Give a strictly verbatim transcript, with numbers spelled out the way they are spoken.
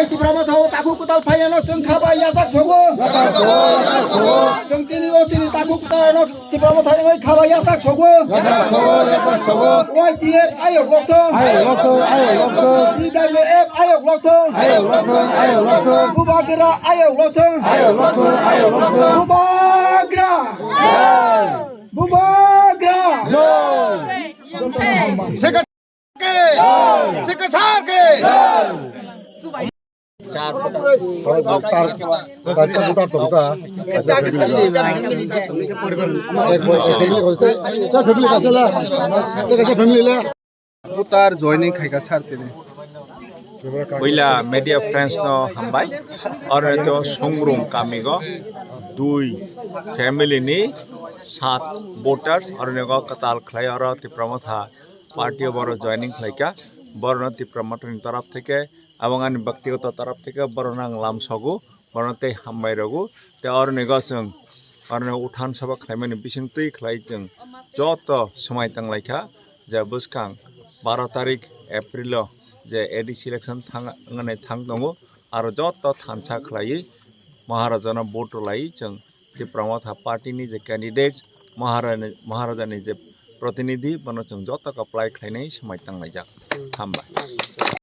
Tipra Motha o takhuk kwtal phaiyano chwng kha bai yachak sogo. Chwng tini o chini takhuk kwtal no Tipra Motha ni kha bai yachak sogo. Y T F ayok lokthong. Ayok lokthong, ayok lokthong. T W F ayok lokthong. Ayok lokthong, ayok lokthong. Bubagra ayok lokthong. Ayok lokthong, ayok lokthong. Bubagra. Bubagra. Joy. Sikh sikh sar ke. Char, char, char ta voter tong ta. Kaisa family. Ek boy, ek family hoite. Char family kaisa la. Kaisa family la. Voter joining khaika sar tini. Puila media friends no hambai. Oro to Songrung kamigo dui family ni sat voters oro nego kwtal khlai oro Tipra Motha party o boro joining khlaika. Boro no Tipra Motha ni taraf theke, abang ani baktigoto taraf theke boro no ang lam sogo, boro no tei hambai rogo. Tei oro nego chwng oro no uthan sabha khlaimani bising twi khlai chwng joto swmai tang laikha. Je bwskang baro tarik April o je A D C election thang, wngani thang tongo, aro joto thansa khlaiwi Maharaja no vote rwlaiwi chwng Tipra Motha party ni je candidates, Maharaja ni, Maharaja ni je protinidhi, bono chwng joto apply khlainai swmai tang laijak. Hambai.